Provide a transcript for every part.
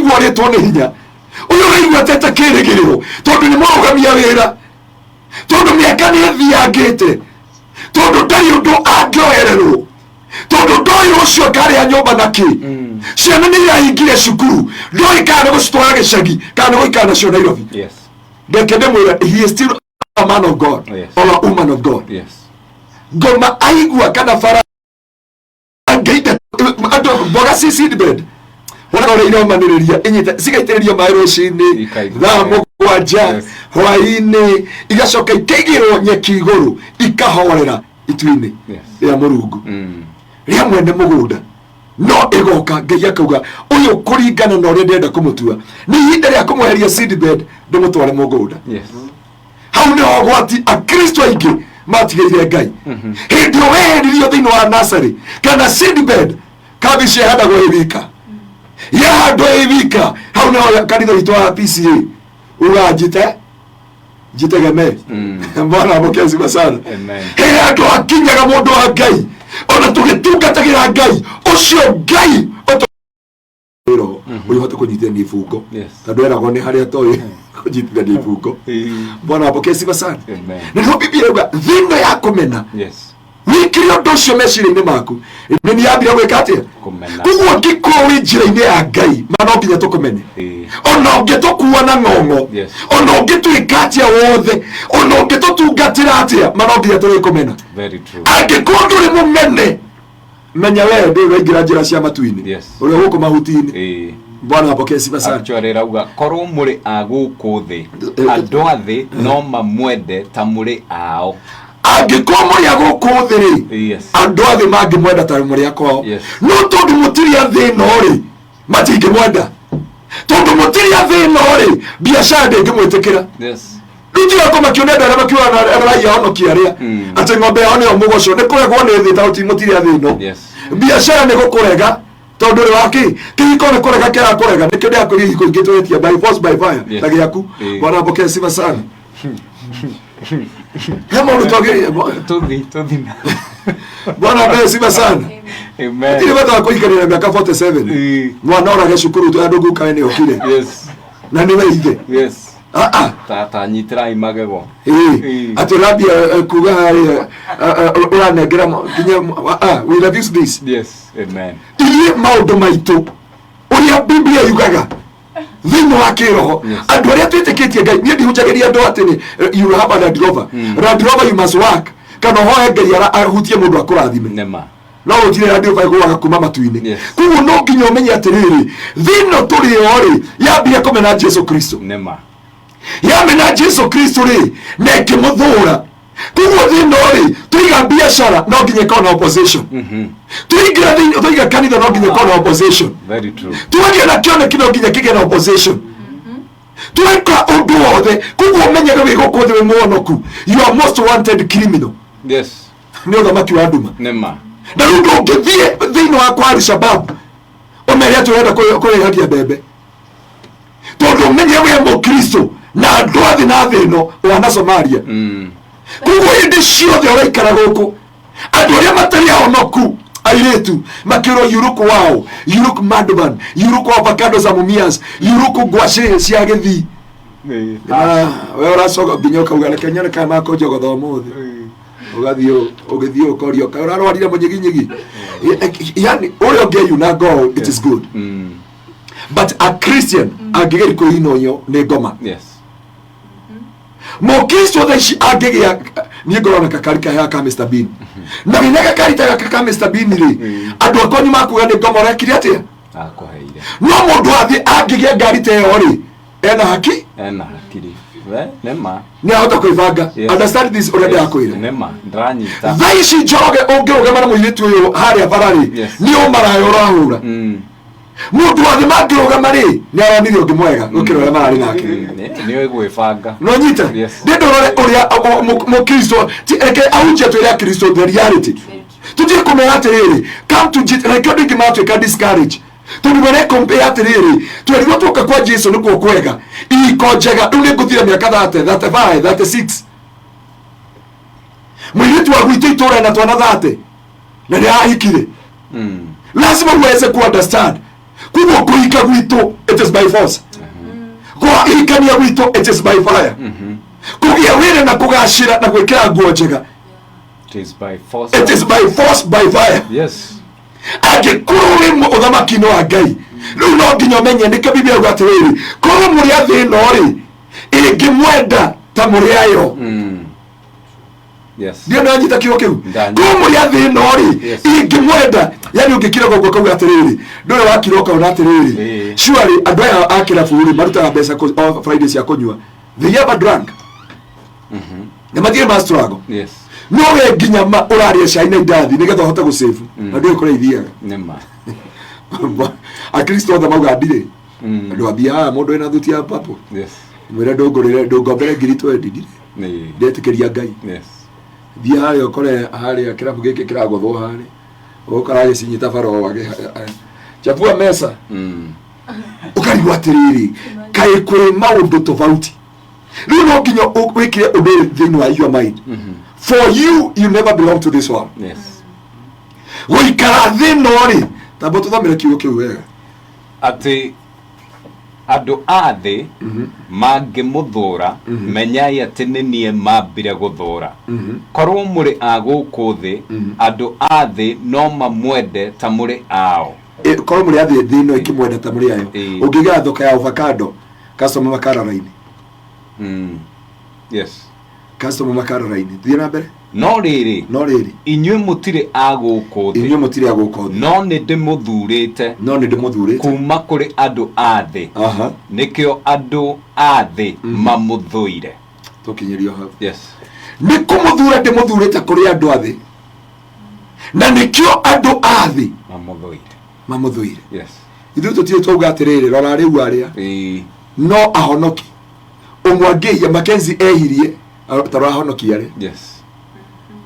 Ũraigua ũrĩtwo nĩ hinya, ũyũ ũraigua atete kĩrĩgĩrĩro, tondũ nĩ mũrũgamia wĩra, tondũ mĩaka nĩ ĩthiangĩte, tondũ ndarĩ ũndũ angĩoererwo, tondũ ndoĩ rũciũ ngarĩa nyũmba na kĩ. Ciana nĩ irahingire cukuru, ndoĩ kana nĩ gũcitwara gĩcagi kana nĩ gũikara nacio Nairobi. Ndeke ndĩmwĩre, he is still a man of God or a woman of God. Ngoma aigua kana bara ngĩite andũ mboga ci seedbed, wona ũrĩa iromanĩrĩria inyite cigaitĩrĩrio maĩ rũcinĩ Ikaigua. thaa 7, hwaĩ-inĩ igacoka ikaigĩrwo nyeki igũrũ, ikahorera itu-inĩ rĩa Mũrungu, rĩa mwene mũgũnda. No ĩgoka Ngai akauga, ũyũ kũringana na ũrĩa ndĩrenda kũmũtua, nĩ ihinda rĩa kũmweheria seedbed ndĩmũtware mũgũnda. Hau nĩho ũgwati Akristo aingĩ matigĩire Ngai. Hĩndĩ ĩyo weheririo thĩinĩ wa nursery kana seedbed, kabici ĩhandagwo ĩ wika, yahandwo ĩ wika. Hau nĩho kanitha witũ wa PCA ugaga njite njitegemee. Bwana apokee sifa sana. Amen. He handũ hakinyaga mũndũ wa Ngai, ona tũgĩtungatagĩra Ngai ũcio, Ngai roho ũyũ ũhote kũnyitithania ibungo, tondũ eragwo nĩ harĩa toĩ kũnyitithania ibungo. Bwana apokee sifa sana. Amen. Na nĩho Biblia yauga thĩno ya kũmena. Wĩkĩre ũndũ ũcio meciria-inĩ maku, nĩ nĩyambire gwĩka atĩa? Kũmena. Koguo ũngĩkorwo wĩ njĩra-inĩ ya Ngai, ma no nginya tũkũmene, ona ũngĩtũkua na ng'ong'o, ona ũngĩtwĩka atĩa wothe, ona ũngĩtũtungatĩra atĩa, ma no nginya tũrĩkũmena. Very true. Angĩkorwo ndũrĩ mũmene, menya we ndũrĩ waingĩra njĩra cia matu-inĩ, ũrĩa gũkũ mahuti-inĩ. Bwana apokee sifa sana. Actually rauga korwo mũrĩ a gũkũ thĩ, andũ a thĩ no mamwende ta mũrĩ ao. Angĩkorwo mũrĩ a gũkũ thĩ rĩ, andũ a thĩ mangĩmwenda ta mũrĩ a kwao. No tondũ mũtirĩ a thĩ ĩno rĩ, matingĩmwenda. Tondũ mũtirĩ a thĩ ĩno rĩ, biacara ndĩngĩmwĩtĩkĩra. Rĩu tiga kũmakio nĩ andũ arĩa makiugaga na raia honokia arĩa atĩ ng'ombe yao nĩyo mũgoco, nĩ kũregwo nĩ thĩ tondũ mũtirĩ a thĩ ĩno. Biacara nĩ gũkũrega tondũ ũrĩ wa kĩ, kĩhiko nĩ kũrega kĩrakũrega. Nĩkĩo ndĩrakwĩria ihiko ingĩ twĩtia by force by fire. Ta gĩaku. Bwana apokee sifa sana. He maũndũ twagĩrĩire. Tũthi tũthi na. Bwana apewe sifa sana. Amen. Tiri bata wa kũikarĩra mĩaka 47, mwana orage cukuru andũ gukawe nĩ okire na nĩwe ithe. Ah, ah. Tata nyitĩrai magego. Atĩ ũrambia kuga ũranengera nginya ah, we refuse this. Yes. Amen. Ithuĩ maũndũ maitũ ũrĩa Biblia yugaga thĩinĩ wa kĩroho, andũ arĩa twĩtĩkĩtie Ngai, niĩ ndihunjagĩria andũ atĩ nĩ you have a Land Rover. Land Rover, you must work kana ũhoe Ngai ahutie mũndũ akũrathime. Nĩma. No gũtirĩ Land Rover ĩgũaga kuma matu-inĩ. Koguo no nginya ũmenye atĩrĩrĩ, thĩ ĩno tũrĩ yo rĩ, yambire kũmena Jesu Kristo. Nĩma. Yamena Jesu Kristo rĩ, na ĩkĩmũthũra. Koguo thĩ ĩno rĩ, tũiga biacara no nginya ĩkorwo na opposition, tũingĩra thĩinĩ, tũiga kanitha no nginya ĩkorwo na opposition, Very true. twagĩa na kĩoneki no nginya kĩgĩe na opposition, tweka ũndũ wothe. Koguo ũmenyage wĩ gũkũ thĩ wĩ mũhonoku, you are most wanted criminal nĩ ũthamaki wa nduma. Nĩma. Na rĩu ndũngĩthiĩ thĩinĩ wa kwa Al-Shabab ũmere atĩ ũrenda kũrĩhagia mbembe, tondũ ũmenye we Mũkristo na andũ a thĩ na thĩ ĩno wana Somalia. Koguo hĩndĩ ciothe ũraikara gũkũ, andũ arĩa matarĩ ahonoku, airĩtu makĩrwo, "You look wow, you look madman, you look avocado za Mumias, you look ngwacĩ cia Gĩthii." Ah, we ũracoka nginya ũkauga, "Reke nyone kana makũnjogotha ũmũthĩ." Ũgathiĩ ũgĩthiĩ ũkorio kaĩ ũrarwarire mũnyiginyigi. Yani ũrĩa ũngĩyuna ngoo, it is good, but a Christian angĩgeria kwĩinoyo nĩ ngoma. Mũkristo thaa ici angĩgĩa, niĩ ngorwo na kakari kahea ka Mr Bean, na wĩna gakari ta gaka ka Mr Bean rĩ, andũ akwanyu makuga nĩ ngoma ũrekire atĩa. Akũheire. No mũndũ wa thĩ angĩgĩa ngari ta ĩyo rĩ, ena haki. Ena hakiri. We, nĩma. Nĩ ahota kwĩbanga. Understand this, ũrĩa ndĩrakwĩra. Nĩma. Ndĩranyita. Thaa ici Njoroge ũngĩrũgama na mũirĩtu ũyũ harĩa bara rĩ, nĩ ũmaraya ũrahũra. Mũndũ wa thĩ mangĩrũgama rĩ, nĩ aronire ũngĩ mwega gũkĩra ũrĩa mararĩ nake. Nĩ gwĩbanga. No nyita. Ndĩndĩ ũrore ũrĩa mũkristo reke ahunjia twĩre Akristo the reality, tũtige kũmera atĩrĩrĩ, "Come to Jesus." Reke andũ aingĩ maratuĩka discourage tondũ marekompea atĩrĩrĩ, twerirwo tuoka kwa Jesu nĩkuo kwega, ihiko njega, rĩu nĩ ngũthira mĩaka 30, 35, 36, mũirĩtu wa gwitũ itũra na twana 30 na nĩ ahikire. Lazima uweze ku understand koguo kũhika gwitũ, it It is by force. Kũhikania gwitũ, it is by fire. Kũgĩa wĩra na kũgacĩra na gwĩkĩra nguo njega, It is by force. It is by force, by fire. Angĩkorwo wĩ ũthamaki-inĩ wa Ngai rĩu, no nginya ũmenye nĩkĩo Biblia yuga atĩrĩrĩ, korwo mũrĩ a thĩ ĩno rĩ, ĩngĩmwenda ta mũrĩ ayo. Ndio nanyita kiugo kĩu? Ndanyita. Korwo mũrĩ a thĩ ĩno rĩ, ingĩmwenda, yani ũngĩkira ũguo kauga atĩrĩrĩ, ndũrĩ wakira ũkaona atĩrĩrĩ, surely andũ aya a kĩrabu rĩ, marutaga mbeca o Friday cia kũnyua, they never drank na matirĩ ma struggle. No we nginya ma ũrarĩa cai na indathi nĩgetha ũhote gũsave, na ndũĩ kũrĩa ithiaga. Nĩma. Akristo othe mauga ndirĩ andũ ambia haha, mũndũ wĩna thuti ya papo, mwĩre ndũngũrĩre, ndũngombere 20,000, ndirĩ. Ndetĩkĩria Ngai. Thiĩ harĩa ũkore harĩa kĩrabu gĩkĩ kĩragũthwo harĩa ũgũkora agĩcinyita bara o chafua mesa. Ũkarigwo atĩrĩrĩ, kaĩ kũrĩ maũndũ tofauti? Rĩu no nginya wĩkĩre ũndũ ũyũ thĩinĩ wa your mind, for you never belong to this world. Gũikara thĩ ĩno rĩ, tamba tũthomere kiugo kĩu wega. Atĩ andũ a thĩ mangĩmũthũra, menyai atĩ nĩ niĩ mambire gũthũra. Korwo mũrĩ a gũkũ thĩ, andũ a thĩ no mamwende ta mũrĩ ao. Korwo mũrĩ athĩ, thĩ ĩno ĩkĩmwenda ta mũrĩ ayo. Ũngĩgera thoko ya avocado, customer makara raini. Customer makara raini. Thiĩ na mbere. No rĩrĩ, No rĩrĩ, inyuĩ mũtirĩ a gũkũ inyuĩ thĩ, mũtirĩ a gũkũ thĩ, no nĩ ndĩmũthurĩte no nĩ ndĩmũthurĩte kuma kũrĩ andũ a thĩ, nĩkĩo andũ a thĩ mamũthũire. Tũkinyĩrio hau. Nĩ kũmũthura ndĩmũthurĩte kũrĩ andũ a thĩ, na nĩkĩo andũ a thĩ Mamũthũire. Mamũthũire. Ithuĩ tũtirĩ twauga atĩrĩrĩ, rora rĩu arĩa no ahonoki ũmwe angĩhia. Mackenzie ehirie, ta rora ahonoki arĩa,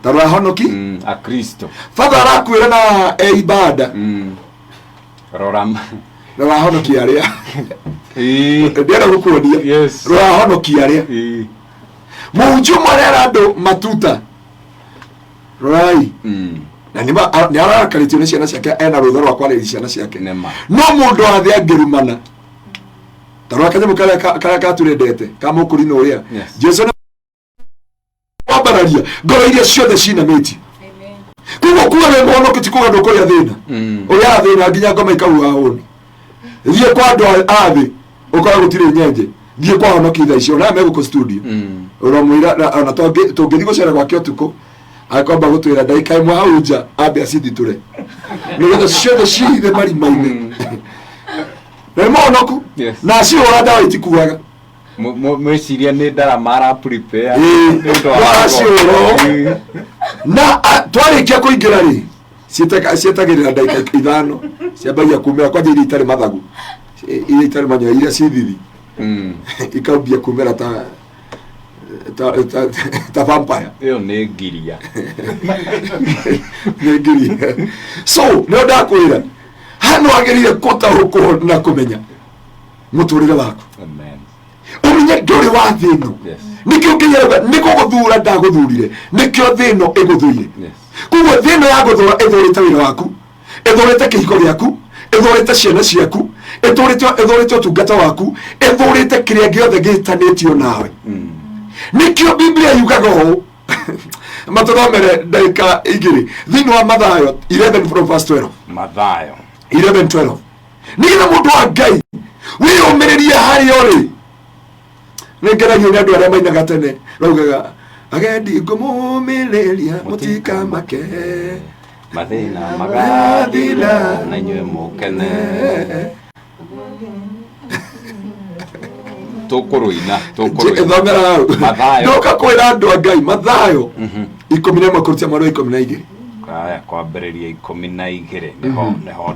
ta rora ahonoki. Akristo. Batha arakwĩra na e ibada. Rora. Rora ahonoki arĩa. Ndĩrenda gũkuonia. Rora ahonoki arĩa. Mũhunjia ũmwe arera andũ matuta, rorai. Na nĩ arakarĩtio nĩ ciana ciake, ena rũtha rwa kwarĩria ciana ciake. Nĩma. No mũndũ wa thĩ angĩrumana, ta rora kanyamũ karĩa karĩa katurendete ka mũkũrinũ ũrĩa. Jesu nĩ wambararia ngoro iria ciothe cinamĩtie. Koguo kuga wĩ mũhonoki ti kuga ndũkũrĩa thĩna. Ũrĩa thĩna nginya ngoma ikahuha hũni. Thiĩ kwa andũ a thĩ ũkora gũtirĩ nyenje. Thiĩ kwa honoki thaa ici onawe megũkũ studio. Ũramwĩra ona tũngĩthiĩ gũcera gwake ũtukũ, akwamba gũtwĩra ndagĩka ĩmwe hau nja ambe acithitũre nĩgetha ciothe cihithe marima-inĩ, na nĩ mũhonoku. Na acihũra ndawa itikuaga. Mwĩciria nĩ ndarama ara prepare nĩ ũndũ wa No araciũrwo. Na twarĩkia kũingĩra rĩ, cietagĩrĩra ndagĩka 5, ciambagia kumĩra kwanja iria itarĩ mathagu, iria itarĩ manyoya, iria ci thithi, ikambia kumĩra ta vampire. Ĩyo nĩ ngiria. Nĩ ngiria. So nĩo ndakwĩra hano wagĩrĩire gũtaũkwo na kũmenya mũtũrĩre waku. Amen. Ũmenye ndũrĩ wa thĩ ĩno. Nĩkĩo Ngai arauga nĩ gũgũthura ndagũthurire, nĩkĩo thĩ ĩno ĩgũthũire. Koguo thĩ ĩno ya gũthũra ĩthũrĩte wĩra waku, ĩthũrĩte kĩhiko gĩaku, ĩthũrĩte ciana ciaku, ĩthũrĩte ũtungata waku, ĩthũrĩte kĩrĩa gĩothe gĩtanĩtio nawe. Nĩkĩo Biblia yugaga ũũ, matũthomere ndagĩka 2 thĩinĩ wa Mathayo 11 from verse 12. Mathayo. 11 12, nĩgetha mũndũ wa Ngai wĩyũmĩrĩrie harĩa ũrĩ. Nĩ ngenagio nĩ andũ arĩa mainaga tene, raugaga, "Agendi ngũmũmĩrĩria, mũtikamake, mathĩna magathira na inyuĩ mũkene." Tũkũrũina, tũkũrũina. Thomera hau. Mathayo. Ndoka kwĩra andũ a Ngai, Mathayo 11 kũrutia mweri wa 12. Aya, kwambĩrĩria 12 nĩho.